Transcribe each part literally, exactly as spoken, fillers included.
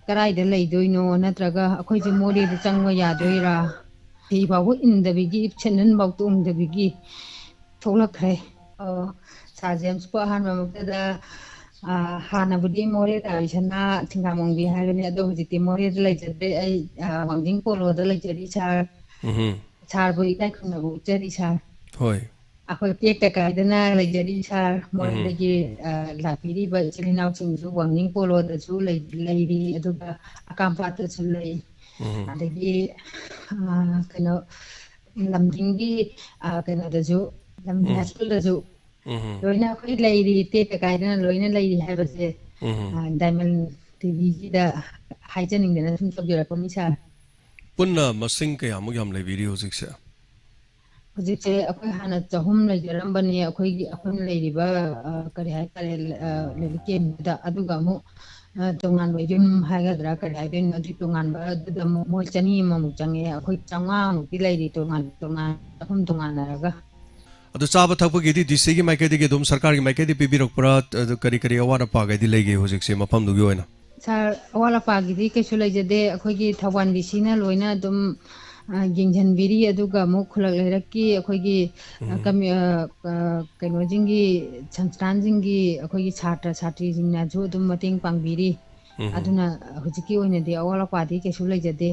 ꯀꯗꯥꯏꯗ ꯂꯩꯗꯣꯏꯅꯣ, ꯅꯠꯇ꯭ꯔꯒ ꯑꯩꯈꯣꯏꯁꯦ ꯃꯣꯔꯦꯗ ꯆꯪꯕ ꯌꯥꯗꯣꯏꯔꯥ? ꯐꯤ ꯐꯥꯎꯕ ꯏꯟꯗꯕꯤꯒꯤ, ꯁꯦꯟꯗꯟꯐꯥꯎ ꯇꯣꯡꯗꯕꯤꯒꯤ ꯊꯣꯛꯂꯛꯈ꯭ꯔꯦ꯫ ꯑꯣ, ꯁꯥꯔ ꯖꯦꯝꯁꯄꯨ ꯑꯍꯥꯟꯕꯃꯛꯇꯗ, ꯑ, ꯍꯥꯟꯅꯕꯨꯗꯤ ꯃꯣꯔꯦ ꯇꯥꯕꯤ ꯁꯅꯥ ꯊꯤꯡꯒꯥꯃꯣꯡꯕꯤ ꯍꯥꯏꯕꯅꯤ, ꯑꯗꯣ ꯍꯧꯖꯤꯛꯇꯤ ꯃꯣꯔꯦꯗ ꯂꯩꯖꯗ꯭ꯔꯦ꯫ ꯑꯩ, ꯑ, ꯋꯥꯡꯖꯤꯡ ꯄꯣꯂꯣꯗ ꯂꯩꯖꯔꯤ, ꯁꯥꯔ꯫ ꯎꯝꯍꯨꯝ꯫ ꯁꯥꯔꯕꯨ ꯏꯀꯥꯏ ꯈꯨꯝꯅꯕ ꯎꯠꯆꯔꯤ, ꯁꯥꯔ꯫ ꯍꯣꯏ꯫ ꯑꯩꯈꯣꯏ ꯇꯦꯛꯇ ꯀꯥꯏꯗꯅ ꯂꯩꯖꯔꯤ, ꯁꯥꯔ꯫ ꯎꯝꯍꯨꯝ꯫ ꯃꯣꯔꯦꯗꯒꯤ, ꯑ, ꯂꯥꯛꯄꯤꯔꯤꯕ ꯏꯆꯤꯜ ꯏꯅꯥꯎꯁꯤꯡꯁꯨ ꯋꯥꯡꯖꯤꯡ ꯄꯣꯂꯣꯗꯁꯨ ꯂꯩ-, ꯂꯩꯔꯤ, ꯑꯗꯨꯒ ꯑꯀꯥꯝꯄꯥꯠꯇꯁꯨ ꯂꯩ꯫ ꯎꯝꯍꯨꯝ꯫ ꯑꯗꯒꯤ, ꯑ, ꯀꯩꯅꯣ, ꯂꯝꯗꯤꯡꯒꯤ, ꯑ, ꯀꯩꯅꯣꯗꯁꯨ, ꯂꯝꯗꯤꯡ ꯎꯝ꯫ ꯍꯥꯏ ꯁ꯭ꯀꯨꯜꯗꯁꯨ ꯎꯝꯍꯨꯝ꯫ ꯂꯣꯏꯅ ꯑꯩꯈꯣꯏ ꯂꯩꯔꯤ, ꯇꯦꯛꯇ ꯀꯥꯏꯗꯅ ꯂꯣꯏꯅ ꯂꯩꯔꯤ ꯍꯥꯏꯕꯁꯦ, ꯎꯝꯍꯨꯝ꯫ ꯑ, ꯗꯥꯏꯃꯟ ꯇꯤꯚꯤꯁꯤꯗ ꯍꯥꯏꯖꯅꯤꯡꯗꯅ ꯁꯨꯝ ꯇꯧꯖꯔꯛꯄꯅꯤ, ꯁꯥꯔ꯫ ꯄꯨꯟꯅ ꯃꯁꯤꯡ ꯀꯌꯥꯃꯨꯛ ꯌꯥꯝ ꯂꯩꯕꯤꯔꯤ ꯍꯧꯖꯤꯛꯁꯦ? ꯍꯧꯖꯤꯛꯁꯦ ꯑꯩꯈꯣꯏ ꯍꯥꯟꯅ ꯆꯍꯨꯝ ꯂꯩꯖꯔꯝꯕꯅꯦ, ꯑꯩꯈꯣꯏꯒꯤ, ꯑꯩꯈꯣꯏꯅ ꯂꯩꯔꯤꯕ, ꯑ, ꯀꯔꯤ ꯍꯥꯏꯇꯥꯔꯦ, ꯑ, ꯂꯤꯂꯤꯀꯦꯟꯗꯨꯗ꯫ ꯑꯗꯨꯒ ꯑꯃꯨꯛ, ꯑ, ꯇꯣꯉꯥꯟꯕ ꯌꯨꯝ ꯍꯥꯏꯒꯗ꯭ꯔꯥ, ꯀꯔꯤ ꯍꯥꯏꯗꯣꯏꯅꯣ, ꯑꯗꯨꯒꯤ ꯇꯣꯉꯥꯟꯕ, ꯑꯗꯨꯗ ꯑꯃꯨꯛ ꯃꯣꯏ ꯆꯅꯤ ꯑꯃꯃꯨꯛ ꯆꯪꯉꯦ꯫ ꯑꯩꯈꯣꯏ ꯆꯥꯝꯃꯉꯥꯃꯨꯛꯇꯤ ꯂꯩꯔꯤ, ꯇꯣꯉꯥꯟ ꯇꯣꯉꯥꯟ, ꯆꯍꯨꯝ ꯇꯣꯉꯥꯟꯅꯔꯒ꯫ ꯑꯗꯨ ꯆꯥꯕ ꯊꯛꯄꯒꯤꯗꯤ ꯗꯤ ꯁꯤꯒꯤ ꯃꯥꯏꯀꯩꯗꯒꯤ ꯑꯗꯨꯝ, ꯁꯔꯀꯥꯔꯒꯤ ꯃꯥꯏꯀꯩꯗꯒꯤ ꯄꯤꯕꯤꯔꯛꯄ꯭ꯔꯥ? ꯑꯗꯨ ꯀꯔꯤ ꯀꯔꯤ ꯑꯋꯥꯠ ꯑꯄꯥꯈꯩꯗꯤ ꯂꯩꯒꯦ ꯍꯧꯖꯤꯛꯁꯦ ꯃꯐꯝꯗꯨꯒꯤ ꯑꯣꯏꯅ? ꯁꯥꯔ, ꯑꯋꯥꯠ ꯑꯄꯥꯒꯤꯗꯤ ꯀꯩꯁꯨ ꯂꯩꯖꯗꯦ꯫ ꯑꯩꯈꯣꯏꯒꯤ ꯊꯧꯕꯥꯜ ꯗꯤ ꯁꯤꯅ ꯂꯣꯏꯅ ꯑꯗꯨꯝ, ꯑ, ꯌꯦꯡꯁꯤꯟꯕꯤꯔꯤ꯫ ꯑꯗꯨꯒ ꯑꯃꯨꯛ ꯈꯨꯜꯂꯛ ꯂꯩꯔꯛꯀꯤ ꯑꯩꯈꯣꯏꯒꯤ, ꯑ, ꯎꯝ꯫ ꯀꯃꯤ-, ꯑ, ꯑ, ꯀꯩꯅꯣꯁꯤꯡꯒꯤ, ꯁꯪꯁꯊꯥꯟꯁꯤꯡꯒꯤ ꯑꯩꯈꯣꯏꯒꯤ ꯁꯥꯇ꯭ꯔ ꯁꯥꯇ꯭ꯔꯤꯁꯤꯡꯅꯁꯨ ꯑꯗꯨꯝ ꯃꯇꯦꯡ ꯄꯥꯡꯕꯤꯔꯤ꯫ ꯎꯝ꯫ ꯑꯗꯨꯅ ꯍꯧꯖꯤꯛꯀꯤ ꯑꯣꯏꯅꯗꯤ ꯑꯋꯥꯠ ꯑꯄꯥꯗꯤ ꯀꯩꯁꯨ ꯂꯩꯖꯗꯦ꯫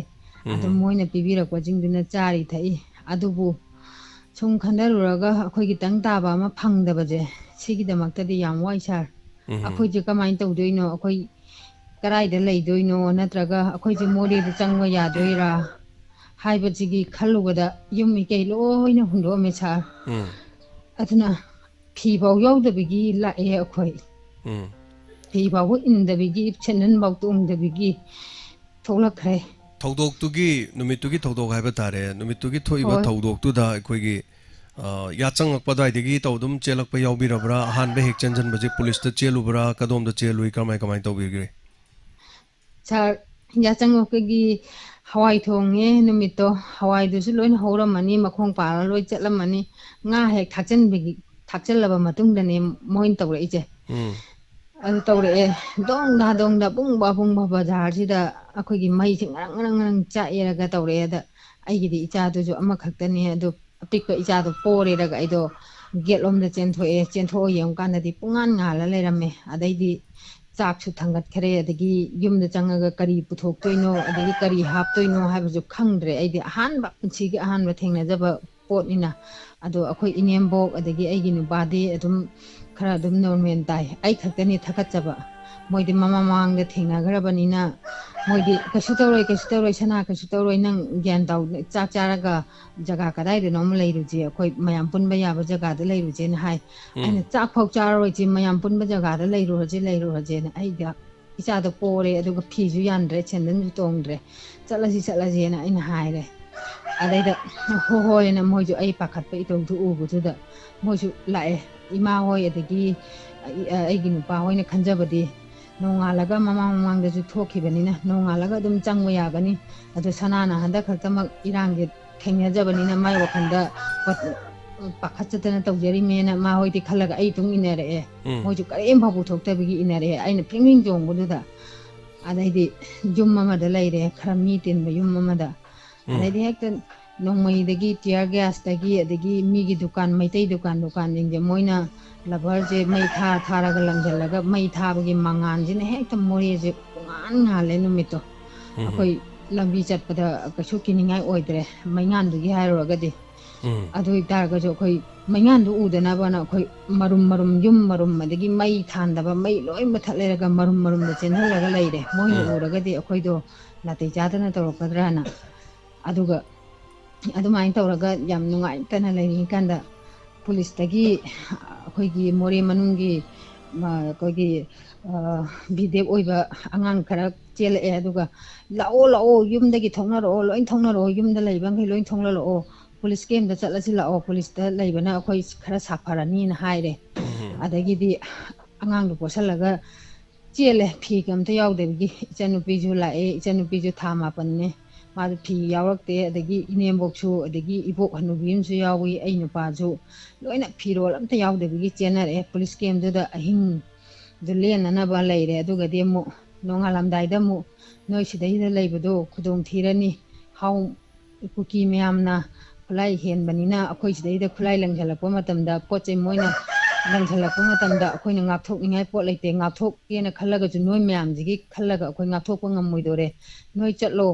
ꯑꯗꯨꯝ ꯎꯝ꯫ ꯃꯣꯏꯅ ꯄꯤꯕꯤꯔꯛꯄꯁꯤꯡꯗꯨꯅ ꯆꯥꯔꯤ ꯊꯛꯏ꯫ ꯑꯗꯨꯕꯨ ꯁꯨꯝ ꯈꯟꯊꯔꯨꯔꯒ ꯑꯩꯈꯣꯏꯒꯤ ꯇꯪ ꯇꯥꯕ ꯑꯃ ꯐꯪꯗꯕꯁꯦ, ꯁꯤꯒꯤꯗꯃꯛꯇꯗꯤ ꯌꯥꯝ ꯋꯥꯏ, ꯁꯥꯔ꯫ ꯎꯝ꯫ ꯑꯩꯈꯣꯏꯁꯦ ꯀꯃꯥꯏꯅ ꯇꯧꯗꯣꯏꯅꯣ? ꯑꯩꯈꯣꯏ ꯀꯗꯥꯏꯗ ꯂꯩꯗꯣꯏꯅꯣ? ꯅꯠꯇ꯭ꯔꯒ ꯑꯩꯈꯣꯏꯁꯦ ꯃꯣꯔꯦꯗ ꯆꯪꯕ ꯌꯥꯗꯣꯏꯔꯥ ꯍꯥꯏꯕꯁꯤꯒꯤ ꯈꯜꯂꯨꯕꯗ ꯌꯨꯝ ꯃꯤꯀꯩ ꯂꯣꯏꯅ ꯍꯨꯟꯗꯣꯛꯑꯝꯃꯦ, ꯁꯥꯔ꯫ ꯎꯝ꯫ ꯑꯗꯨꯅ ꯐꯤꯐꯥꯎ ꯌꯥꯎꯗꯕꯤꯒꯤ ꯂꯥꯛꯑꯦ ꯑꯩꯈꯣꯏ꯫ ꯎꯝ꯫ ꯐꯤꯐꯥꯎꯕ ꯏꯟꯗꯕꯤꯒꯤ, ꯁꯦꯟꯗꯟꯐꯥꯎ ꯇꯣꯡꯗꯕꯤꯒꯤ ꯊꯣꯛꯂꯛꯈ꯭ꯔꯦ꯫ ꯊꯧꯗꯣꯛꯇꯨꯒꯤ, ꯅꯨꯃꯤꯠꯇꯨꯒꯤ ꯊꯧꯗꯣꯛ ꯍꯥꯏꯕ ꯇꯥꯔꯦ, ꯅꯨꯃꯤꯠꯇꯨꯒꯤ ꯊꯣꯛꯏꯕ ꯍꯣꯏ꯫ ꯊꯧꯗꯣꯛꯇꯨꯗ ꯑꯩꯈꯣꯏꯒꯤ, ꯑ, ꯌꯥꯆꯪꯉꯛꯄ ꯑꯗꯨꯋꯥꯏꯗꯒꯤ ꯇꯧ ꯑꯗꯨꯝ ꯆꯦꯜꯂꯛꯄ ꯌꯥꯎꯕꯤꯔꯕ꯭ꯔꯥ? ꯑꯍꯥꯟꯕ ꯍꯦꯛ ꯆꯦꯟꯁꯤꯟꯕꯁꯦ ꯄꯨꯂꯤꯁꯇ ꯆꯦꯜꯂꯨꯕ꯭ꯔꯥ? ꯀꯗꯣꯝꯗ ꯆꯦꯜꯂꯨꯏ? ꯀꯃꯥꯏ, ꯀꯃꯥꯏꯅ ꯇꯧꯕꯤꯈ꯭ꯔꯦ? ꯁꯥꯔ, ꯌꯥꯆꯪꯉꯛꯄꯒꯤ ꯍꯋꯥꯏ ꯊꯣꯡꯉꯦ ꯅꯨꯃꯤꯠꯇꯣ, ꯍꯋꯥꯏꯗꯨꯁꯨ ꯂꯣꯏꯅ ꯍꯧꯔꯝꯃꯅꯤ, ꯃꯈꯣꯡ ꯄꯥꯜꯂ ꯂꯣꯏ ꯆꯠꯂꯝꯃꯅꯤ꯫ ꯉꯥ ꯍꯦꯛ ꯊꯥꯛꯆꯟꯕꯒꯤ, ꯊꯥꯛꯆꯜꯂꯕ ꯃꯇꯨꯡꯗꯅꯦ ꯃꯣꯏꯅ ꯇꯧꯔꯛꯏꯁꯦ꯫ ꯎꯝ꯫ ꯑꯗꯨ ꯇꯧꯔꯛꯑꯦ꯫ ꯗꯣꯡꯗꯥ ꯗꯣꯡꯗꯥ ꯄꯨꯡꯕ ꯄꯨꯡꯕ ꯕꯖꯥꯔꯁꯤꯗ ꯑꯩꯈꯣꯏꯒꯤ ꯃꯩꯁꯤ ꯉꯔꯪ ꯉꯔꯪ ꯉꯔꯪ ꯆꯥꯛꯑꯦꯔꯒ ꯇꯧꯔꯛꯑꯦ꯫ ꯑꯗ ꯑꯩꯒꯤꯗꯤ ꯏꯆꯥꯗꯨꯁꯨ ꯑꯃꯈꯛꯇꯅꯤ, ꯑꯗꯨ ꯑꯄꯤꯛꯄ ꯏꯆꯥꯗꯣ ꯄꯣꯔꯦꯔꯒ ꯑꯩꯗꯣ ꯒꯦꯠ ꯂꯣꯝꯗ ꯆꯦꯟꯊꯣꯛꯑꯦ꯫ ꯆꯦꯟꯊꯣꯛꯑ ꯌꯦꯡꯉꯨꯀꯥꯟꯗꯗꯤ ꯄꯨꯡꯉꯥꯟ ꯉꯥꯜꯂ ꯂꯩꯔꯝꯃꯦ꯫ ꯑꯗꯩꯗꯤ ꯆꯥꯛꯁꯨ ꯊꯥꯡꯒꯠꯈ꯭ꯔꯦ, ꯑꯗꯒꯤ ꯌꯨꯝꯗ ꯆꯪꯉꯒ ꯀꯔꯤ ꯄꯨꯊꯣꯛꯇꯣꯏꯅꯣ, ꯑꯗꯒꯤ ꯀꯔꯤ ꯍꯥꯞꯇꯣꯏꯅꯣ ꯍꯥꯏꯕꯁꯨ ꯈꯪꯗ꯭ꯔꯦ꯫ ꯑꯩꯗꯤ ꯑꯍꯥꯟꯕ, ꯄꯨꯟꯁꯤꯒꯤ ꯑꯍꯥꯟꯕ ꯊꯦꯡꯅꯖꯕ ꯄꯣꯠꯅꯤꯅ꯫ ꯑꯗꯣ ꯑꯩꯈꯣꯏ ꯏꯅꯦꯝꯕꯣꯛ ꯑꯗꯒꯤ ꯑꯩꯒꯤ ꯅꯨꯄꯥꯗꯤ ꯑꯗꯨꯝ ꯈꯔ ꯑꯗꯨꯝ ꯅꯣꯔꯃꯦꯜ ꯇꯥꯏ꯫ ꯑꯩ ꯈꯛꯇꯅꯤ ꯊꯛꯀꯠꯆꯕ꯫ ꯃꯣꯏꯗꯤ ꯃꯃꯥꯡ ꯃꯃꯥꯡꯗ ꯊꯦꯡꯅꯈ꯭ꯔꯕꯅꯤꯅ ꯃꯣꯏꯗꯤ, "ꯀꯩꯁꯨ ꯇꯧꯔꯣꯏ, ꯀꯩꯁꯨ ꯇꯧꯔꯣꯏ, ꯁꯅꯥ, ꯀꯩꯁꯨ ꯇꯧꯔꯣꯏ, ꯅꯪ ꯒ꯭ꯌꯥꯟ ꯇꯥꯎ, ꯆꯥꯛ ꯆꯥꯔꯒ ꯖꯒꯥ ꯀꯗꯥꯏꯗꯅꯣ ꯑꯃ ꯂꯩꯔꯨꯁꯦ, ꯑꯩꯈꯣꯏ ꯃꯌꯥꯝ ꯄꯨꯟꯕ ꯌꯥꯕ ꯖꯒꯥꯗ ꯂꯩꯔꯨꯁꯦꯅ" ꯍꯥꯏ꯫ ꯎꯝ꯫ ꯑꯩꯅ, "ꯆꯥꯛ ꯐꯥꯎ ꯆꯥꯔꯔꯣꯏꯁꯦ, ꯃꯌꯥꯝ ꯄꯨꯟꯕ ꯖꯒꯥꯗ ꯂꯩꯔꯨꯔꯁꯦ, ꯂꯩꯔꯨꯔꯁꯦꯅ" ꯑꯩꯗ ꯏꯆꯥꯗꯣ ꯄꯣꯔꯦ, ꯑꯗꯨꯒ ꯐꯤꯁꯨ ꯌꯥꯟꯗ꯭ꯔꯦ, ꯁꯦꯟꯗꯟꯁꯨ ꯇꯣꯡꯗ꯭ꯔꯦ, "ꯆꯠꯂꯁꯤ, ꯆꯠꯂꯁꯦꯅ" ꯑꯩꯅ ꯍꯥꯏꯔꯦ꯫ ꯑꯗꯩꯗ ꯍꯣꯏ ꯍꯣꯏꯅ ꯃꯣꯏꯁꯨ ꯑꯩ ꯄꯥꯈꯠꯄ ꯏꯇꯧꯗꯨ ꯎꯕꯗꯨꯗ ꯃꯣꯏꯁꯨ ꯂꯥꯛꯑꯦ꯫ ꯏꯃꯥ ꯍꯣꯏ ꯑꯗꯒꯤ ꯑꯩ-, ꯑꯩꯒꯤ ꯅꯨꯄꯥ ꯍꯣꯏꯅ ꯈꯟꯖꯕꯗꯤ ꯅꯣꯡꯉꯥꯜꯂꯒ, ꯃꯃꯥꯡ ꯃꯃꯥꯡꯗꯁꯨ ꯊꯣꯛꯈꯤꯕꯅꯤꯅ ꯅꯣꯡꯉꯥꯜꯂꯒ ꯑꯗꯨꯝ ꯆꯪꯕ ꯌꯥꯒꯅꯤ꯫ ꯑꯗꯣ ꯁꯅꯥꯅ ꯍꯟꯗꯛ ꯈꯛꯇꯃꯛ ꯏꯔꯥꯡꯁꯦ ꯊꯦꯡꯅꯖꯕꯅꯤꯅ ꯃꯥꯏ ꯋꯥꯈꯜꯗ ꯄꯥꯈꯠꯆꯗꯅ ꯇꯧꯖꯔꯤꯃꯦꯅ ꯃꯥ ꯍꯣꯏꯗꯤ ꯈꯜꯂꯒ ꯑꯩ ꯑꯗꯨꯝ ꯏꯟꯅꯔꯛꯑꯦ꯫ ꯎꯝ꯫ ꯃꯣꯏꯁꯨ ꯀꯔꯤꯝ ꯐꯥꯎ ꯄꯨꯊꯣꯛꯇꯕꯒꯤ ꯏꯟꯅꯔꯛꯑꯦ꯫ ꯑꯩꯅ ꯐꯤꯡ ꯐꯤꯡ ꯆꯣꯡꯕꯗꯨꯗ ꯑꯗꯩꯗꯤ ꯌꯨꯝ ꯑꯃꯗ ꯂꯩꯔꯦ, ꯈꯔ ꯃꯤ ꯇꯤꯟꯕ ꯌꯨꯝ ꯑꯃꯗ꯫ ꯎꯝ꯫ ꯑꯗꯩꯗꯤ ꯍꯦꯛꯇ ꯅꯣꯡꯃꯩꯗꯒꯤ, tear gas ꯇꯒꯤ, ꯑꯗꯒꯤ ꯃꯤꯒꯤ ꯗꯨꯀꯥꯟ, ꯃꯩꯇꯩ ꯗꯨꯀꯥꯟ, ꯗꯨꯀꯥꯟꯁꯤꯡꯁꯦ ꯃꯣꯏꯅ rubber ꯁꯦ ꯃꯩ ꯊꯥ ꯊꯥꯔꯒ ꯂꯪꯁꯤꯜꯂꯒ, ꯃꯩ ꯊꯥꯕꯒꯤ ꯃꯉꯥꯜꯁꯤꯅ ꯍꯦꯛꯇ ꯃꯣꯔꯦꯁꯦ ꯄꯨꯡꯉꯥꯟ ꯉꯥꯜꯂꯦ ꯅꯨꯃꯤꯠꯇꯣ꯫ ꯎꯝ꯫ ꯑꯩꯈꯣꯏ ꯂꯝꯕꯤ ꯆꯠꯄꯗ ꯀꯩꯁꯨ ꯀꯤꯅꯤꯡꯉꯥꯏ ꯑꯣꯏꯗ꯭ꯔꯦ, ꯃꯩꯉꯥꯟꯗꯨꯒꯤ ꯍꯥꯏꯔꯨꯔꯒꯗꯤ꯫ ꯎꯝ꯫ ꯑꯗꯨ ꯑꯣꯏꯇꯥꯔꯒꯁꯨ ꯑꯩꯈꯣꯏ ꯃꯩꯉꯥꯟꯗꯨ ꯎꯗꯅꯕꯅ ꯑꯩꯈꯣꯏ ꯃꯔꯨꯝ ꯃꯔꯨꯝ, ꯌꯨꯝ ꯃꯔꯨꯝ, ꯑꯗꯒꯤ ꯃꯩ ꯊꯥꯟꯗꯕ, ꯃꯩ ꯂꯣꯏ ꯃꯨꯊꯠ ꯂꯩꯔꯒ ꯃꯔꯨꯝ ꯃꯔꯨꯝꯗ ꯆꯦꯟꯁꯤꯜꯂꯒ ꯂꯩꯔꯦ꯫ ꯃꯣꯏꯅ ꯎꯝ꯫ ꯎꯔꯒꯗꯤ ꯑꯩꯈꯣꯏꯗꯣ ꯅꯥꯇꯩ ꯆꯥꯗꯅ ꯇꯧꯔꯛꯀꯗ꯭ꯔꯥꯅ꯫ ꯑꯗꯨꯒ ꯑꯗꯨꯃꯥꯏꯅ ꯇꯧꯔꯒ ꯌꯥꯝ ꯅꯨꯡꯉꯥꯏꯇꯅ ꯂꯩꯔꯤꯉꯩ ꯀꯥꯟꯗ ꯄꯨꯂꯤꯁꯇꯒꯤ ꯑꯩꯈꯣꯏꯒꯤ ꯃꯣꯔꯦ ꯃꯅꯨꯡꯒꯤ, ꯑ, ꯑꯩꯈꯣꯏꯒꯤ, ꯑ, ꯕꯤꯗꯦꯞ ꯑꯣꯏꯕ ꯑꯉꯥꯡ ꯈꯔ ꯆꯦꯜꯂꯛꯑꯦ꯫ ꯑꯗꯨꯒ, "ꯂꯥꯛꯑꯣ, ꯂꯥꯛꯑꯣ, ꯌꯨꯝꯗꯒꯤ ꯊꯣꯛꯅꯔꯛꯑꯣ, ꯂꯣꯏ ꯊꯣꯛꯅꯔꯛꯑꯣ, ꯌꯨꯝꯗ ꯂꯩꯕꯈꯩ ꯂꯣꯏ ꯊꯣꯛꯅꯔꯛꯑꯣ, ꯄꯨꯂꯤꯁ ꯀꯦꯝꯗ ꯆꯠꯂꯁꯤ ꯂꯥꯛꯑꯣ, ꯄꯨꯂꯤꯁꯇ ꯂꯩꯕꯅ ꯑꯩꯈꯣꯏ ꯈꯔ ꯁꯥꯐꯔꯅꯤꯅ" ꯍꯥꯏꯔꯦ꯫ ꯎꯝ꯫ ꯑꯗꯒꯤꯗꯤ ꯑꯉꯥꯡꯗꯣ ꯄꯣꯠꯁꯜꯂꯒ ꯆꯦꯜꯂꯦ, ꯐꯤꯒ ꯑꯝꯇ ꯌꯥꯎꯗꯕꯒꯤ꯫ ꯏꯆꯟꯅꯨꯄꯤꯁꯨ ꯂꯥꯛꯑꯦ, ꯏꯆꯟꯅꯨꯄꯤꯁꯨ ꯊꯥ ꯃꯥꯄꯟꯅꯦ, ꯃꯥꯁꯨ ꯐꯤ ꯌꯥꯎꯔꯛꯇꯦ꯫ ꯑꯗꯒꯤ ꯏꯅꯦꯝꯕꯣꯛꯁꯨ, ꯑꯗꯒꯤ ꯏꯕꯣꯛ ꯍꯅꯨꯕꯤ ꯑꯃꯁꯨ ꯌꯥꯎꯏ, ꯑꯩ ꯅꯨꯄꯥꯁꯨ, ꯂꯣꯏꯅ ꯐꯤꯔꯣꯜ ꯑꯝꯇ ꯌꯥꯎꯗꯕꯒꯤ ꯆꯦꯟꯅꯔꯛꯑꯦ꯫ ꯄꯨꯂꯤꯁ ꯀꯦꯝꯗꯨꯗ ꯑꯍꯤꯡ ꯑꯗꯨ ꯂꯦꯟꯅꯅꯕ ꯂꯩꯔꯦ꯫ ꯑꯗꯨꯒꯗꯤ ꯑꯃꯨꯛ ꯅꯣꯡꯉꯥꯜꯂꯝꯗꯥꯏꯗ ꯑꯃꯨꯛ ꯅꯣꯏ ꯁꯤꯗꯩꯗ ꯂꯩꯕꯗꯣ ꯈꯨꯗꯣꯡ ꯊꯤꯔꯅꯤ, ꯍꯥꯎ, ꯀꯨꯀꯤ ꯃꯌꯥꯝꯅ ꯈꯨꯠꯂꯥꯏ ꯍꯦꯟꯕꯅꯤꯅ ꯑꯩꯈꯣꯏ ꯁꯤꯗꯩꯗ ꯈꯨꯠꯂꯥꯏ ꯂꯪꯁꯤꯜꯂꯛꯄ ꯃꯇꯝꯗ, ꯄꯣꯠ ꯆꯩ ꯃꯣꯏꯅ ꯂꯪꯁꯤꯜꯂꯛꯄ ꯃꯇꯝꯗ ꯑꯩꯈꯣꯏꯅ ꯉꯥꯛꯊꯣꯛꯅꯤꯡꯉꯥꯏ ꯄꯣꯠ ꯂꯩꯇꯦ꯫ ꯉꯥꯛꯊꯣꯛꯀꯦꯅ ꯈꯜꯂꯒꯁꯨ ꯅꯣꯏ ꯃꯌꯥꯝꯁꯤꯒꯤ ꯈꯜꯂꯒ ꯑꯩꯈꯣꯏ ꯉꯥꯛꯊꯣꯛꯄ ꯉꯝꯃꯣꯏꯗꯣꯔꯦ꯫ ꯅꯣꯏ ꯆꯠꯂꯣ,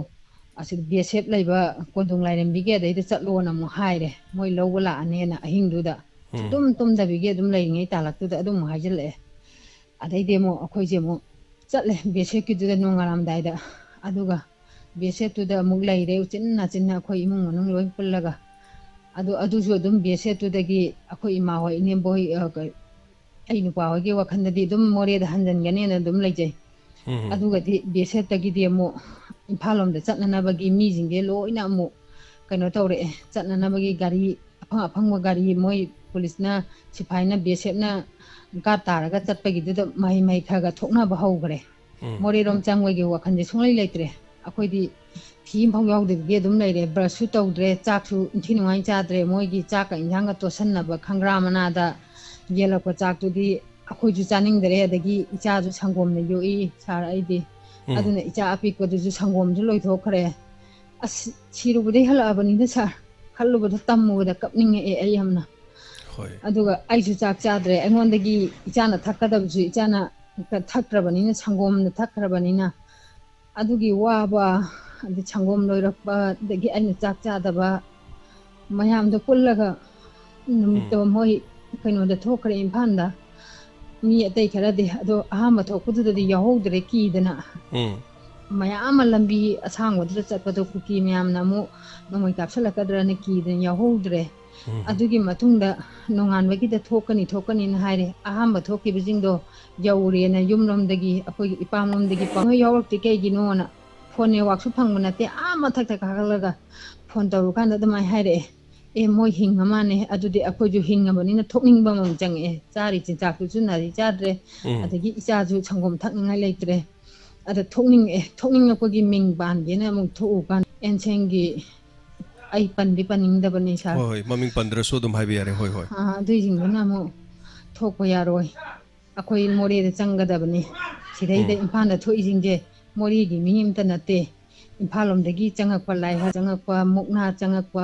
ꯑꯁꯤꯗ ꯕꯤ ꯑꯦꯁ ꯑꯦꯐ ꯂꯩꯕ ꯀꯣꯟꯗꯣꯡ ꯂꯥꯏꯔꯦꯝꯕꯤꯒꯤ ꯑꯗꯩꯗ ꯆꯠꯂꯣꯅ ꯑꯃꯨꯛ ꯍꯥꯏꯔꯦ꯫ ꯃꯣꯏ ꯂꯧꯕ ꯂꯥꯛꯑꯅꯦꯅ ꯑꯍꯤꯡꯗꯨꯗ ꯎꯝ꯫ ꯁꯨꯛꯇꯨꯝ ꯇꯨꯝꯗꯕꯤꯒꯤ ꯑꯗꯨꯝ ꯂꯩꯔꯤꯉꯩ ꯇꯥꯂꯛꯇꯨꯗ ꯑꯗꯨꯝ ꯍꯥꯏꯖꯤꯜꯂꯛꯑꯦ꯫ ꯑꯗꯩꯗꯤ ꯑꯃꯨꯛ ꯑꯩꯈꯣꯏꯁꯦ ꯑꯃꯨꯛ ꯆꯠꯂꯦ ꯕꯤ ꯑꯦꯁ ꯑꯦꯐꯀꯤꯗꯨꯗ ꯅꯣꯡꯉꯥꯜꯂꯝꯗꯥꯏꯗ꯫ ꯑꯗꯨꯒ ꯕꯤ ꯑꯦꯁ ꯑꯦꯐꯇꯨꯗ ꯑꯃꯨꯛ ꯂꯩꯔꯦ ꯎꯆꯤꯟ ꯅꯥꯆꯤꯟꯅ ꯑꯩꯈꯣꯏ ꯏꯃꯨꯡ ꯃꯅꯨꯡ ꯂꯣꯏ ꯄꯨꯜꯂꯒ꯫ ꯑꯗꯨ, ꯑꯗꯨꯁꯨ ꯑꯗꯨꯝ ꯕꯤ ꯑꯦꯁ ꯑꯦꯐꯇꯨꯗꯒꯤ ꯑꯩꯈꯣꯏ ꯏꯃꯥ ꯍꯣꯏ, ꯏꯅꯦꯝꯕꯣꯏ, ꯑ, ꯀ-, ꯑꯩ ꯅꯨꯄꯥ ꯍꯣꯏꯒꯤ ꯋꯥꯈꯜꯗꯗꯤ ꯑꯗꯨꯝ ꯃꯣꯔꯦꯗ ꯍꯟꯖꯟꯒꯅꯦꯅ ꯑꯗꯨꯝ ꯂꯩꯖꯩ꯫ ꯎꯝ꯫ ꯑꯗꯨꯒꯗꯤ ꯕꯤ ꯑꯦꯁ ꯑꯦꯐꯇꯒꯤꯗꯤ ꯑꯃꯨꯛ ꯏꯝꯐꯥꯜ ꯂꯣꯝꯗ ꯆꯠꯅꯅꯕꯒꯤ ꯃꯤꯁꯤꯡꯁꯦ ꯂꯣꯏꯅ ꯑꯃꯨꯛ ꯀꯩꯅꯣ ꯇꯧꯔꯛꯑꯦ꯫ ꯆꯠꯅꯅꯕꯒꯤ ꯒꯥꯔꯤ ꯑꯐꯪ ꯑꯐꯪꯕ ꯒꯥꯔꯤ ꯃꯣꯏ ꯄꯨꯂꯤꯁꯅ, ꯁꯤꯐꯥꯏꯅ, ꯕꯤ ꯑꯦꯁ ꯑꯦꯐꯅ ꯒꯥꯔꯗ ꯇꯥꯔꯒ ꯆꯠꯄꯒꯤꯗꯨꯗ ꯃꯍꯩ ꯃꯍꯩ ꯈꯔ ꯈꯔ ꯊꯣꯛꯅꯕ ꯍꯧꯈ꯭ꯔꯦ꯫ ꯎꯝ꯫ ꯃꯣꯔꯦꯔꯣꯝ ꯆꯪꯕꯒꯤ ꯋꯥꯈꯜꯁꯦ ꯁꯨꯡꯂꯩ ꯂꯩꯇ꯭ꯔꯦ꯫ ꯑꯩꯈꯣꯏꯗꯤ ꯐꯤ ꯑꯃꯐꯥꯎ ꯌꯥꯎꯗꯕꯤꯒꯤ ꯑꯗꯨꯝ ꯂꯩꯔꯦ꯫ ꯕ꯭ꯔꯁꯁꯨ ꯇꯧꯗ꯭ꯔꯦ, ꯆꯥꯛꯁꯨ ꯏꯟꯊꯤ ꯅꯨꯡꯉꯥꯏ ꯆꯥꯗ꯭ꯔꯦ꯫ ꯃꯣꯏꯒꯤ ꯆꯥꯛꯀ ꯏꯟꯖꯥꯡꯒ ꯇꯣꯠꯁꯟꯅꯕ ꯈꯪꯒ꯭ꯔꯥ ꯃꯅꯥꯗ ꯌꯦꯜꯂꯛꯄ ꯆꯥꯛꯇꯨꯗꯤ ꯑꯩꯈꯣꯏꯁꯨ ꯆꯥꯅꯤꯡꯗ꯭ꯔꯦ꯫ ꯑꯗꯒꯤ ꯏꯆꯥꯁꯨ ꯁꯪꯒꯣꯝꯅ ꯌꯣꯛꯏ ꯁꯥꯔ ꯑꯩꯗꯤ꯫ ꯎꯝ꯫ ꯑꯗꯨꯅ ꯏꯆꯥ ꯑꯄꯤꯛꯄꯗꯨꯁꯨ ꯁꯪꯒꯣꯝꯁꯨ ꯂꯣꯏꯊꯣꯛꯈ꯭ꯔꯦ꯫ ꯑꯁ, ꯁꯤꯔꯨꯕꯗꯩ ꯍꯜꯂꯛꯑꯕꯅꯤꯗ ꯁꯥꯔ, ꯈꯜꯂꯨꯕꯗ ꯇꯝꯃꯨꯕꯗ ꯀꯞꯅꯤꯡꯉꯛꯑꯦ ꯑꯩ ꯌꯥꯝꯅ꯫ ꯍꯣꯏ꯫ ꯑꯗꯨꯒ ꯑꯩꯁꯨ ꯆꯥꯛ ꯆꯥꯗ꯭ꯔꯦ꯫ ꯑꯩꯉꯣꯟꯗꯒꯤ ꯏꯆꯥꯅ ꯊꯛꯀꯗꯕꯁꯨ ꯏꯆꯥꯅ ꯊꯛꯇ꯭ꯔꯕꯅꯤꯅ, ꯁꯪꯒꯣꯝꯗ ꯊꯛꯈ꯭ꯔꯕꯅꯤꯅ, ꯑꯗꯨꯒꯤ ꯋꯥꯕ, ꯑꯗꯩ ꯁꯪꯒꯣꯝ ꯂꯣꯏꯔꯛꯄꯗꯒꯤ ꯑꯩꯅ ꯆꯥꯛ ꯆꯥꯗꯕ, ꯃꯌꯥꯝꯗꯣ ꯄꯨꯜꯂꯒ ꯅꯨꯃꯤꯠꯇꯣ ꯎꯝ꯫ ꯃꯣꯏ ꯀꯩꯅꯣꯗ ꯊꯣꯛꯈ꯭ꯔꯦ ꯏꯝꯐꯥꯜꯗ꯫ ꯃꯤ ꯑꯇꯩ ꯈꯔꯗꯤ꯫ ꯑꯗꯣ ꯑꯍꯥꯟꯕ ꯊꯣꯛꯄꯗꯨꯗꯗꯤ ꯌꯥꯎꯍꯧꯗ꯭ꯔꯦ ꯀꯤꯗꯅ꯫ ꯎꯝ꯫ ꯃꯌꯥꯝ ꯑꯃ ꯂꯝꯕꯤ ꯑꯁꯥꯡꯕꯗꯨꯗ ꯆꯠꯄꯗꯣ ꯀꯨꯀꯤ ꯃꯌꯥꯝꯅ ꯑꯃꯨꯛ ꯅꯣꯡꯃꯩ ꯀꯥꯞꯁꯤꯜꯂꯛꯀꯗ꯭ꯔꯅ ꯀꯤꯗꯅ ꯌꯥꯎꯍꯧꯗ꯭ꯔꯦ꯫ ꯎꯝ꯫ ꯑꯗꯨꯒꯤ ꯃꯇꯨꯡꯗ ꯅꯣꯡꯉꯥꯟꯕꯒꯤꯗ ꯊꯣꯛꯀꯅꯤ, ꯊꯣꯛꯀꯅꯤꯅ ꯍꯥꯏꯔꯦ꯫ ꯑꯍꯥꯟꯕ ꯊꯣꯛꯈꯤꯕꯁꯤꯡꯗꯣ ꯌꯧꯔꯦꯅ ꯌꯨꯝꯂꯣꯝꯗꯒꯤ, ꯑꯩꯈꯣꯏꯒꯤ ꯏꯄꯥꯝꯂꯣꯝꯗꯒꯤ ꯄꯥꯎ ꯌꯥꯎꯔꯛꯇꯦ ꯀꯩꯒꯤꯅꯣꯅ꯫ ꯐꯣꯟ ꯅꯦꯠꯋꯥꯛꯁꯨ ꯐꯪꯕ ꯅꯠꯇꯦ꯫ ꯑꯥ ꯃꯊꯛꯇ ꯀꯥꯈꯠꯂꯒ ꯐꯣꯟ ꯇꯧꯔꯨꯀꯥꯟꯗ ꯑꯗꯨꯃꯥꯏꯅ ꯍꯥꯏꯔꯛꯑꯦ, "ꯑꯦ, ꯃꯣꯏ ꯍꯤꯡꯉ ꯃꯥꯟꯅꯦ꯫ ꯑꯗꯨꯗꯤ ꯑꯩꯈꯣꯏꯁꯨ ꯍꯤꯡꯉꯕꯅꯤꯅ ꯊꯣꯛꯅꯤꯡꯕ ꯑꯃ ꯆꯪꯉꯛꯑꯦ꯫ ꯆꯥꯔꯤ ꯆꯤꯟꯖꯥꯛꯇꯨꯁꯨ ꯅꯥꯔꯤ ꯆꯥꯗ꯭ꯔꯦ, ꯎꯝ꯫ ꯑꯗꯒꯤ ꯏꯆꯥꯁꯨ ꯁꯪꯒꯣꯝ ꯊꯛꯅꯤꯡꯉꯥꯏ ꯂꯩꯇ꯭ꯔꯦ꯫ ꯑꯗ ꯊꯣꯛꯅꯤꯡꯉꯛꯑꯦ꯫ ꯊꯣꯛꯅꯤꯡꯉꯛꯄꯒꯤ ꯃꯤꯡ ꯄꯥꯟꯒꯦꯅ ꯑꯃꯨꯛ ꯊꯣꯛꯎꯀꯥꯟꯗ ꯑꯦꯟꯁꯦꯡꯒꯤ, ꯑꯩ ꯄꯟꯗꯤ ꯄꯟꯅꯤꯡꯗꯕꯅꯤ ꯁꯥꯔ꯫ ꯍꯣꯏ, ꯍꯣꯏ, ꯃꯃꯤꯡ ꯄꯟꯗ꯭ꯔꯁꯨ ꯑꯗꯨꯝ ꯍꯥꯏꯕ ꯌꯥꯔꯦ꯫ ꯍꯣꯏ, ꯍꯣꯏ꯫ ꯑꯥ, ꯑꯗꯨꯏꯁꯤꯡꯗꯨꯅ ꯑꯃꯨꯛ ꯊꯣꯛꯄ ꯌꯥꯔꯣꯏ, ꯑꯩꯈꯣꯏ ꯃꯣꯔꯦꯗ ꯆꯪꯒꯗꯕꯅꯤ꯫ ꯁꯤꯗꯩꯗ ꯎꯝ꯫ ꯏꯝꯐꯥꯜꯗ ꯊꯣꯛꯏꯁꯤꯡꯁꯦ ꯃꯣꯔꯦꯒꯤ ꯃꯤ ꯑꯃꯇ ꯅꯠꯇꯦ꯫ ꯏꯝꯐꯥꯜ ꯂꯣꯝꯗꯒꯤ ꯆꯪꯉꯛꯄ, ꯂꯥꯏꯍꯥ ꯆꯪꯉꯛꯄ, ꯃꯨꯛꯅꯥ ꯆꯪꯉꯛꯄ,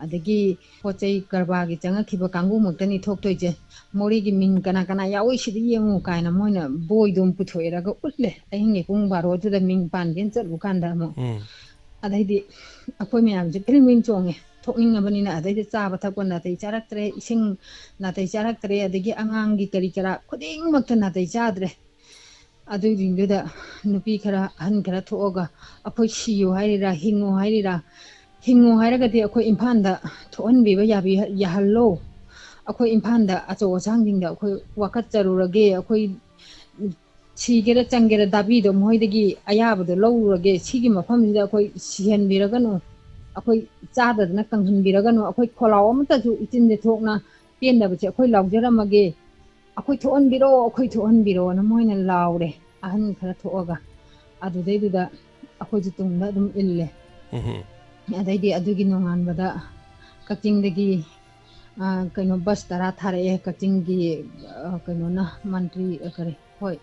ꯑꯗꯒꯤ ꯄꯣꯠ ꯆꯩ ꯀꯔꯕꯥꯔꯒꯤ ꯆꯪꯉꯛꯈꯤꯕ ꯀꯥꯡꯕꯨꯃꯛꯇꯅꯤ ꯊꯣꯛꯇꯣꯏꯁꯦ꯫ ꯃꯣꯔꯦꯒꯤ ꯃꯤꯡ ꯀꯅꯥ ꯀꯅꯥ ꯌꯥꯎꯏ ꯁꯤꯗ ꯌꯦꯡꯉꯨ ꯀꯥꯏꯅ ꯃꯣꯏꯅ ꯕꯣꯏꯗꯣ ꯑꯃ ꯄꯨꯊꯣꯛꯑꯦꯔꯒ ꯎꯠꯂꯦ꯫ ꯑꯍꯤꯡꯒꯤ ꯄꯨꯡ ꯕꯥꯔꯣꯗꯨꯗ ꯃꯤꯡ ꯄꯥꯟꯒꯦꯅ ꯆꯠꯂꯨ ꯀꯥꯟꯗ ꯑꯃꯨꯛ꯫ ꯎꯝ꯫ ꯑꯗꯩꯗꯤ ꯑꯩꯈꯣꯏ ꯃꯌꯥꯝꯁꯦ ꯀ꯭ꯔꯤꯡ ꯀ꯭ꯔꯤꯡ ꯆꯣꯡꯉꯦ꯫ ꯊꯣꯛꯅꯤꯡꯉꯕꯅꯤꯅ ꯑꯗꯩꯗ ꯆꯥꯕ ꯊꯛꯄ ꯅꯥꯇꯩ ꯆꯥꯔꯛꯇ꯭ꯔꯦ, ꯏꯁꯤꯡ ꯅꯥꯇꯩ ꯆꯥꯔꯛꯇ꯭ꯔꯦ, ꯑꯗꯒꯤ ꯑꯉꯥꯡꯒꯤ ꯀꯔꯤ ꯀꯔꯥ ꯈꯨꯗꯤꯡꯃꯛꯇ ꯅꯥꯇꯩ ꯆꯥꯗ꯭ꯔꯦ꯫ ꯑꯗꯨꯁꯤꯡꯗꯨꯗ ꯅꯨꯄꯤ ꯈꯔ, ꯑꯍꯟ ꯈꯔ ꯊꯣꯛꯑꯒ ꯑꯩꯈꯣꯏ ꯁꯤꯌꯨ ꯍꯥꯏꯔꯤꯔꯥ, ꯍꯤꯡꯉꯨ ꯍꯥꯏꯔꯤꯔꯥ, ꯍꯤꯡꯉꯨ ꯍꯥꯏꯔꯒꯗꯤ ꯑꯩꯈꯣꯏ ꯏꯝꯐꯥꯜꯗ ꯊꯣꯛꯍꯟꯕꯤꯕ ꯌꯥꯕꯤ-, ꯌꯥꯍꯜꯂꯣ꯫ ꯑꯩꯈꯣꯏ ꯏꯝꯐꯥꯜꯗ ꯑꯆꯧ ꯑꯁꯥꯡꯁꯤꯡꯗ ꯑꯩꯈꯣꯏ ꯋꯥꯀꯠꯆꯔꯨꯔꯒꯦ, ꯑꯩꯈꯣꯏ ꯁꯤꯒꯦꯔꯥ ꯆꯪꯒꯦꯔꯥ ꯗꯥꯕꯤꯗꯣ ꯃꯈꯣꯏꯗꯒꯤ ꯑꯌꯥꯕꯗꯣ ꯂꯧꯔꯨꯔꯒꯦ, ꯁꯤꯒꯤ ꯃꯐꯝꯁꯤꯗ ꯑꯩꯈꯣꯏ ꯁꯤꯍꯟꯕꯤꯔꯒꯅꯨ, ꯑꯩꯈꯣꯏ ꯆꯥꯗꯗꯅ ꯀꯪꯍꯟꯕꯤꯔꯒꯅꯨ, ꯑꯩꯈꯣꯏ ꯈꯣꯜꯂꯥꯎ ꯑꯃꯠꯇꯁꯨ ꯏꯆꯤꯟꯁꯦ ꯊꯣꯛꯅ ꯄꯦꯟꯗꯕꯁꯦ ꯑꯩꯈꯣꯏ ꯂꯥꯎꯖꯔꯝꯃꯒꯦ, ꯑꯩꯈꯣꯏ ꯊꯣꯛꯍꯟꯕꯤꯔꯣ, ꯑꯩꯈꯣꯏ ꯊꯣꯛꯍꯟꯕꯤꯔꯣꯅ ꯃꯣꯏꯅ ꯂꯥꯎꯔꯦ, ꯑꯍꯟ ꯈꯔ ꯊꯣꯛꯑꯒ꯫ ꯑꯗꯨꯗꯩꯗꯨꯗ ꯑꯩꯈꯣꯏꯁꯨ ꯇꯨꯡꯗ ꯑꯗꯨꯝ ꯏꯜꯂꯦ꯫ ꯎꯝꯍꯨꯝ꯫ ꯑꯗꯩꯗꯤ ꯑꯗꯨꯒꯤ ꯅꯣꯡꯉꯥꯟꯕꯗ ꯀꯛꯆꯤꯡꯗꯒꯤ, ꯑ, ꯀꯩꯅꯣ, ꯕꯁ ꯇꯔꯥ ꯊꯥꯔꯛꯑꯦ꯫ ꯀꯛꯆꯤꯡꯒꯤ, ꯑ, ꯀꯩꯅꯣꯅ, ꯃꯟꯇ꯭ꯔꯤ, ꯑ, ꯀꯔꯤ, ꯍꯣꯏ,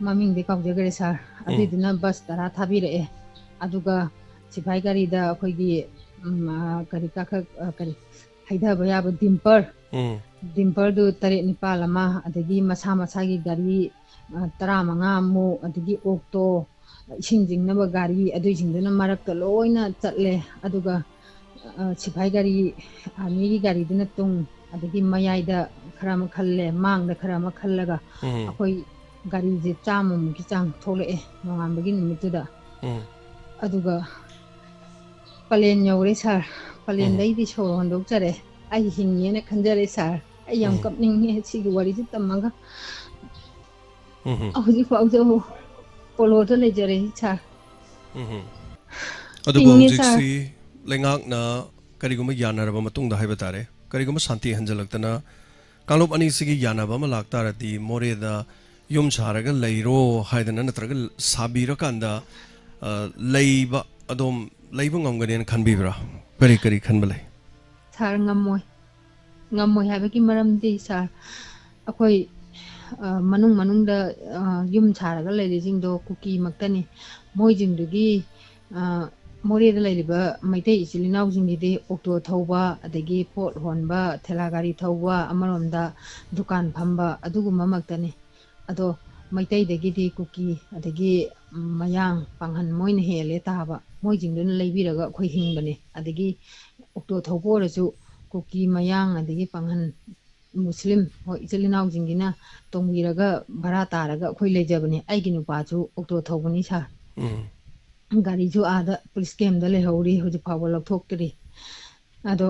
ꯃꯃꯤꯡꯗꯤ ꯀꯥꯎꯖꯈ꯭ꯔꯦ ꯁꯥꯔ꯫ ꯎꯝ꯫ ꯑꯗꯨꯏꯗꯨꯅ ꯕꯁ ꯇꯔꯥ ꯊꯥꯕꯤꯔꯛꯑꯦ꯫ ꯑꯗꯨꯒ ꯁꯤꯐꯥꯏ ꯒꯥꯔꯤꯗ ꯑꯩꯈꯣꯏꯒꯤ, ꯎꯝ, ꯑ, ꯀꯔꯤ ꯀꯥꯈꯛ-, ꯑ, ꯀꯔꯤ ꯍꯩꯊꯕ ꯌꯥꯕ ꯗꯤꯝꯄꯔ, ꯎꯝ꯫ ꯗꯤꯝꯄꯔꯗꯨ ꯇꯔꯦꯠ ꯅꯤꯄꯥꯜ ꯑꯃ, ꯑꯗꯒꯤ ꯃꯁꯥ ꯃꯁꯥꯒꯤ ꯒꯥꯔꯤ, ꯑ, ꯇꯔꯥꯃꯉꯥ ꯑꯃꯨꯛ, ꯑꯗꯒꯤ ꯑꯣꯛꯇꯣ, ꯏꯁꯤꯡ ꯆꯤꯡꯅꯕ ꯒꯥꯔꯤ, ꯑꯗꯨꯏꯁꯤꯡꯗꯨꯅ ꯃꯔꯛꯇ ꯂꯣꯏꯅ ꯆꯠꯂꯦ꯫ ꯑꯗꯨꯒ, ꯑ, ꯁꯤꯐꯥꯏ ꯒꯥꯔꯤ, ꯑꯥꯔꯃꯤꯒꯤ ꯒꯥꯔꯤꯗꯨꯅ ꯇꯨꯡ, ꯑꯗꯒꯤ ꯃꯌꯥꯏꯗ ꯈꯔ ꯑꯃ ꯈꯜꯂꯦ, ꯃꯥꯡꯗ ꯈꯔ ꯑꯃ ꯈꯜꯂꯒ ꯎꯝ꯫ ꯑꯩꯈꯣꯏ ꯒꯥꯔꯤꯁꯦ ꯆꯥꯝꯃꯃꯨꯛꯀꯤ ꯆꯥꯡ ꯊꯣꯛꯂꯛꯑꯦ ꯅꯣꯡꯉꯥꯟꯕꯒꯤ ꯅꯨꯃꯤꯠꯇꯨꯗ꯫ ꯎꯝ꯫ ꯑꯗꯨꯒ ꯄꯂꯦꯟ ꯌꯧꯔꯦ ꯁꯥꯔ꯫ ꯎꯝ꯫ ꯄꯂꯦꯟꯗꯩꯗꯤ ꯁꯣꯔ ꯍꯣꯟꯗꯣꯛꯆꯔꯦ꯫ ꯑꯩ ꯍꯤꯡꯉꯦꯅ ꯈꯟꯖꯔꯦ ꯁꯥꯔ꯫ ꯑꯩ ꯌꯥꯝ ꯎꯝ꯫ ꯀꯞꯅꯤꯡꯉꯦ ꯁꯤꯒꯤ ꯋꯥꯔꯤꯁꯦ ꯇꯝꯃꯒ꯫ ꯎꯝ꯫ ꯍꯧꯖꯤꯛ ꯐꯥꯎꯁꯨ ꯄꯣꯂꯣꯗ ꯂꯩꯖꯔꯦ ꯁꯥꯔ꯫ ꯎꯝ꯫ ꯑꯗꯨꯕꯨ ꯍꯤꯡꯉꯦ ꯁꯥꯔ꯫ ꯍꯧꯖꯤꯛꯁꯤ ꯂꯩꯉꯥꯛꯅ ꯀꯔꯤꯒꯨꯝꯕ ꯌꯥꯅꯔꯕ ꯃꯇꯨꯡꯗ ꯍꯥꯏꯕ ꯇꯥꯔꯦ, ꯀꯔꯤꯒꯨꯝꯕ ꯁꯥꯟꯇꯤ ꯍꯟꯖꯤꯜꯂꯛꯇꯅ ꯀꯥꯡꯂꯨꯞ ꯑꯅꯤꯁꯤꯒꯤ ꯌꯥꯅꯕ ꯑꯃ ꯂꯥꯛꯇꯥꯔꯗꯤ ꯃꯣꯔꯦꯗ ꯌꯨꯝ ꯁꯥꯔꯒ ꯂꯩꯔꯣ ꯍꯥꯏꯗꯅ ꯅꯠꯇ꯭ꯔꯒ ꯁꯥꯕꯤꯔꯀꯥꯟꯗ, ꯑ, ꯂꯩꯕ, ꯑꯗꯣꯝ ꯂꯩꯕ ꯉꯝꯒꯅꯦꯅ ꯈꯟꯕꯤꯕ꯭ꯔꯥ? ꯀꯔꯤ, ꯀꯔꯤ ꯈꯟꯕ ꯂꯩ? ꯁꯥꯔ, ꯉꯝꯃꯣꯏ꯫ ꯉꯝꯃꯣꯏ ꯍꯥꯏꯕꯒꯤ ꯃꯔꯝꯗꯤ, ꯁꯥꯔ, ꯑꯩꯈꯣꯏ ꯑ, ꯃꯅꯨꯡ ꯃꯅꯨꯡꯗ, ꯑ, ꯌꯨꯝ ꯁꯥꯔꯒ ꯂꯩꯔꯤꯁꯤꯡꯗꯣ ꯀꯨꯀꯤꯃꯛꯇꯅꯤ꯫ ꯃꯣꯏꯁꯤꯡꯗꯨꯒꯤ, ꯑ, ꯃꯣꯔꯦꯗ ꯂꯩꯔꯤꯕ ꯃꯩꯇꯩ ꯏꯆꯤꯜ ꯏꯅꯥꯎꯁꯤꯡꯒꯤꯗꯤ ꯑꯣꯛꯇꯣ ꯊꯧꯕ, ꯑꯗꯒꯤ ꯄꯣꯠ ꯍꯣꯟꯕ, ꯊꯦꯂꯥ ꯒꯥꯔꯤ ꯊꯧꯕ, ꯑꯃꯔꯣꯝꯗ ꯗꯨꯀꯥꯟ ꯐꯝꯕ, ꯑꯗꯨꯒꯨꯝꯕ ꯃꯛꯇꯅꯤ꯫ ꯑꯗꯣ ꯃꯩꯇꯩꯗꯒꯤꯗꯤ ꯀꯨꯀꯤ, ꯑꯗꯒꯤ ꯃꯌꯥꯡ ꯄꯥꯡꯍꯟ ꯃꯣꯏꯅ ꯍꯦꯜꯂꯦ ꯇꯥꯕ꯫ ꯃꯣꯏꯁꯤꯡꯗꯨꯅ ꯂꯩꯕꯤꯔꯒ ꯑꯩꯈꯣꯏ ꯍꯤꯡꯕꯅꯦ꯫ ꯑꯗꯒꯤ ꯑꯣꯛꯇꯣ ꯊꯧꯕ ꯑꯣꯏꯔꯁꯨ ꯀꯨꯀꯤ, ꯃꯌꯥꯡ, ꯑꯗꯒꯤ ꯄꯥꯡꯍꯟ, ꯃꯨꯁꯂꯤꯝ, ꯍꯣꯏ, ꯏꯆꯤꯜ ꯏꯅꯥꯎꯁꯤꯡꯁꯤꯅ ꯇꯣꯡꯕꯤꯔꯒ ꯚꯔꯥ ꯇꯥꯔꯒ ꯑꯩꯈꯣꯏ ꯂꯩꯖꯕꯅꯤ꯫ ꯑꯩꯒꯤ ꯅꯨꯄꯥꯁꯨ ꯑꯣꯛꯇꯣ ꯊꯧꯕꯅꯤ ꯁꯥꯔ꯫ ꯎꯝ꯫ ꯒꯥꯔꯤꯁꯨ ꯑꯥꯗ ꯄꯨꯂꯤꯁ ꯀꯦꯝꯗ ꯂꯩꯍꯧꯔꯤ, ꯍꯧꯖꯤꯛ ꯐꯥꯎꯕ ꯂꯧꯊꯣꯛꯇ꯭ꯔꯤ꯫ ꯑꯗꯣ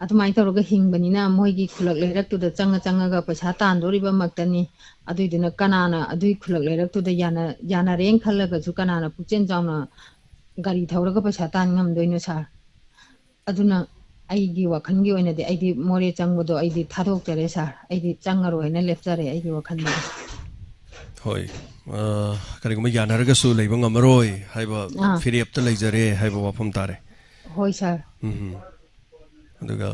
ꯑꯗꯨꯃꯥꯏꯅ ꯇꯧꯔꯒ ꯍꯤꯡꯕꯅꯤꯅ ꯃꯣꯏꯒꯤ ꯈꯨꯜꯂꯛ ꯂꯩꯔꯛꯇꯨꯗ ꯆꯪꯉ ꯆꯪꯉꯒ ꯄꯩꯁꯥ ꯇꯥꯟꯗꯣꯔꯤꯕꯃꯛꯇꯅꯤ꯫ ꯑꯗꯨꯏꯗꯨꯅ ꯀꯅꯥꯅ ꯑꯗꯨꯏ ꯈꯨꯜꯂꯛ ꯂꯩꯔꯛꯇꯨꯗ ꯌꯥꯅ-, ꯌꯥꯅꯔꯦꯅ ꯈꯜꯂꯒꯁꯨ ꯀꯅꯥꯅ ꯄꯨꯛꯆꯦꯜ ꯆꯥꯎꯅ ꯒꯥꯔꯤ ꯊꯧꯔꯒ ꯄꯩꯁꯥ ꯇꯥꯟ ꯉꯝꯗꯣꯏꯅꯣ ꯁꯥꯔ? ꯑꯗꯨꯅ ꯑꯩꯒꯤ ꯋꯥꯈꯜꯒꯤ ꯑꯣꯏꯅꯗꯤ ꯑꯩꯗꯤ ꯃꯣꯔꯦ ꯆꯪꯕꯗꯣ ꯑꯩꯗꯤ ꯊꯥꯗꯣꯛꯆꯔꯦ ꯁꯥꯔ꯫ ꯑꯩꯗꯤ ꯆꯪꯉꯔꯣꯏꯅ ꯂꯦꯞꯆꯔꯦ ꯑꯩꯒꯤ ꯋꯥꯈꯜꯗꯗꯤ꯫ ꯍꯣꯏ, ꯑ, ꯀꯔꯤꯒꯨꯝꯕ ꯌꯥꯅꯔꯒꯁꯨ ꯂꯩꯕ ꯉꯝꯃꯔꯣꯏ ꯍꯥꯏꯕ ꯑꯥ꯫ ꯐꯤꯔꯦꯞꯇ ꯂꯩꯖꯔꯦ ꯍꯥꯏꯕ ꯋꯥꯐꯝ ꯇꯥꯔꯦ꯫ ꯍꯣꯏ ꯁꯥꯔ꯫ ꯎꯝ꯫ ꯑꯗꯨꯒ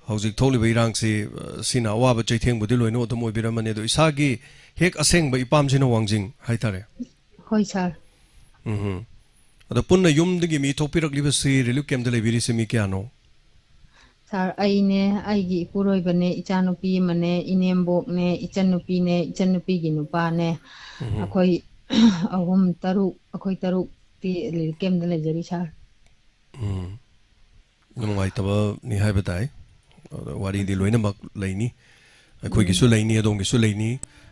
ꯍꯧꯖꯤꯛ ꯊꯣꯛꯂꯤꯕ ꯏꯔꯥꯡꯁꯤ, ꯑ, ꯁꯤꯅ ꯑꯋꯥꯕ ꯆꯩꯊꯦꯡꯕꯨꯗꯤ ꯂꯣꯏꯅ ꯑꯗꯨꯝ ꯑꯣꯏꯕꯤꯔꯝꯃꯅꯤ꯫ ꯑꯗꯣ ꯏꯁꯥꯒꯤ ꯍꯦꯛ ꯑꯁꯦꯡꯕ ꯏꯄꯥꯝꯁꯤꯅ ꯋꯥꯡꯖꯤꯡ ꯍꯥꯏꯇꯥꯔꯦ꯫ ꯍꯣꯏ ꯁꯥꯔ꯫ ꯎꯝ꯫ ꯑꯗꯣ ꯄꯨꯟꯅ ꯌꯨꯝꯗꯒꯤ ꯃꯤ ꯊꯣꯛꯄꯤꯔꯛꯂꯤꯕꯁꯤ, ꯔꯤꯂꯤꯐ ꯀꯦꯝꯞꯇ ꯂꯩꯕꯤꯔꯤꯁꯤ ꯃꯤ ꯀꯌꯥꯅꯣ? ꯁꯥꯔ, ꯑꯩꯅꯦ, ꯑꯩꯒꯤ ꯏꯄꯨꯔꯣꯏꯕꯅꯦ, ꯏꯆꯥꯅꯨꯄꯤ ꯑꯃꯅꯦ, ꯏꯅꯦꯝꯕꯣꯛꯅꯦ, ꯏꯆꯟꯅꯨꯄꯤꯅꯦ, ꯏꯆꯟꯅꯨꯄꯤꯒꯤ ꯅꯨꯄꯥꯅꯦ꯫ ꯎꯝ꯫ ꯑꯩꯈꯣꯏ ꯑꯍꯨꯝ, ꯇꯔꯨꯛ, ꯑꯩꯈꯣꯏ ꯇꯔꯨꯛꯇꯤ ꯔꯤꯂꯤꯐ ꯀꯦꯝꯞꯇ ꯂꯩꯖꯔꯤ ꯁꯥꯔ꯫ ꯎꯝ꯫ ꯅꯨꯡꯉꯥꯏꯇꯕꯅꯤ ꯍꯥꯏꯕ ꯇꯥꯏ꯫ ꯑꯗꯣ ꯋꯥꯔꯤꯗꯤ ꯂꯣꯏꯅꯃꯛ ꯂꯩꯅꯤ꯫ ꯑꯩꯈꯣꯏꯒꯤꯁꯨ ꯎꯝ꯫ ꯂꯩꯅꯤ, ꯑꯗꯣꯝꯒꯤꯁꯨ ꯂꯩꯅꯤ꯫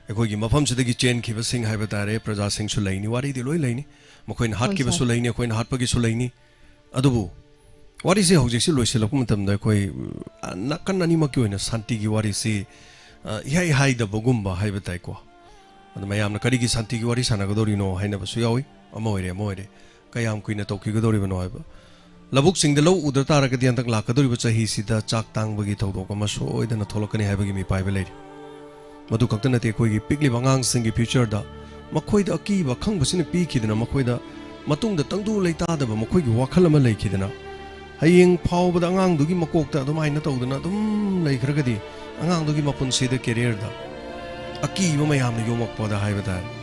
ꯑꯩꯈꯣꯏꯒꯤ ꯃꯐꯝꯁꯤꯗꯒꯤ ꯆꯦꯟꯈꯤꯕꯁꯤꯡ ꯍꯥꯏꯕ ꯇꯥꯔꯦ, ꯄ꯭ꯔꯖꯥꯁꯤꯡꯁꯨ ꯂꯩꯅꯤ, ꯋꯥꯔꯤꯗꯤ ꯂꯣꯏ ꯂꯩꯅꯤ꯫ ꯃꯈꯣꯏꯅ ꯍꯣꯏ, ꯍꯥꯠꯈꯤꯕꯁꯨ ꯁꯥꯔ꯫ ꯂꯩꯅꯤ, ꯑꯩꯈꯣꯏꯅ ꯍꯥꯠꯄꯒꯤꯁꯨ ꯂꯩꯅꯤ꯫ ꯑꯗꯨꯕꯨ ꯋꯥꯔꯤꯁꯦ ꯍꯧꯖꯤꯛꯁꯤ ꯂꯣꯏꯁꯤꯜꯂꯛꯄ ꯃꯇꯝꯗ ꯑꯩꯈꯣꯏ, ꯑ, ꯅꯥꯀꯟ ꯑꯅꯤꯃꯛꯀꯤ ꯑꯣꯏꯅ ꯁꯥꯟꯇꯤꯒꯤ ꯋꯥꯔꯤꯁꯤ, ꯑ, ꯏꯍꯥꯏ ꯍꯥꯏꯗꯕꯒꯨꯝꯕ ꯍꯥꯏꯕ ꯇꯥꯏꯀꯣ꯫ ꯑꯗ ꯃꯌꯥꯝꯅ ꯀꯔꯤꯒꯤ ꯁꯥꯟꯇꯤꯒꯤ ꯋꯥꯔꯤ ꯁꯥꯟꯅꯒꯗꯧꯔꯤꯅꯣ ꯍꯥꯏꯅꯕꯁꯨ ꯌꯥꯎꯏ꯫ ꯑꯃ ꯑꯣꯏꯔꯦ, ꯑꯃ ꯑꯣꯏꯔꯦ꯫ ꯀꯌꯥꯝ ꯀꯨꯏꯅ ꯇꯧꯈꯤꯒꯗꯧꯔꯤꯕꯅꯣ ꯍꯥꯏꯕ꯫ ꯂꯧꯕꯨꯛꯁꯤꯡꯗ ꯂꯧ ꯎꯗ ꯇꯥꯔꯒꯗꯤ ꯍꯟꯗꯛ ꯂꯥꯛꯀꯗꯧꯔꯤꯕ ꯆꯍꯤꯁꯤꯗ ꯆꯥꯛ ꯇꯥꯡꯕꯒꯤ ꯊꯧꯗꯣꯛ ꯑꯃ ꯁꯣꯏꯗꯅ ꯊꯣꯛꯂꯛꯀꯅꯤ ꯍꯥꯏꯕꯒꯤ ꯃꯤꯄꯥꯏꯕ ꯂꯩꯔꯤ꯫ ꯃꯗꯨ ꯈꯛꯇ ꯅꯠꯇꯦ, ꯑꯩꯈꯣꯏꯒꯤ ꯄꯤꯛꯂꯤꯕ ꯑꯉꯥꯡꯁꯤꯡꯒꯤ ꯐ꯭ꯌꯨꯆꯔꯗ ꯃꯈꯣꯏꯗ ꯑꯀꯤꯕ ꯈꯪꯕꯁꯤꯅ ꯄꯤꯈꯤꯗꯅ, ꯃꯈꯣꯏꯗ ꯃꯇꯨꯡꯗ ꯇꯪꯗꯨ ꯂꯩꯇꯥꯗꯕ ꯃꯈꯣꯏꯒꯤ ꯋꯥꯈꯜ ꯑꯃ ꯂꯩꯈꯤꯗꯅ, ꯍꯌꯦꯡ ꯐꯥꯎꯕꯗ ꯑꯉꯥꯡꯗꯨꯒꯤ ꯃꯀꯣꯛꯇ ꯑꯗꯨꯃꯥꯏꯅ ꯇꯧꯗꯅ ꯑꯗꯨꯝ ꯂꯩꯈ꯭ꯔꯒꯗꯤ, ꯑꯉꯥꯡꯗꯨꯒꯤ ꯃꯄꯨꯟꯁꯤꯗ, ꯀꯦꯔꯤꯌꯔꯗ ꯑꯀꯤꯕ ꯃꯌꯥꯝꯅ ꯌꯣꯝꯃꯛꯄꯗ ꯍꯥꯏꯕ ꯇꯥꯔꯦ꯫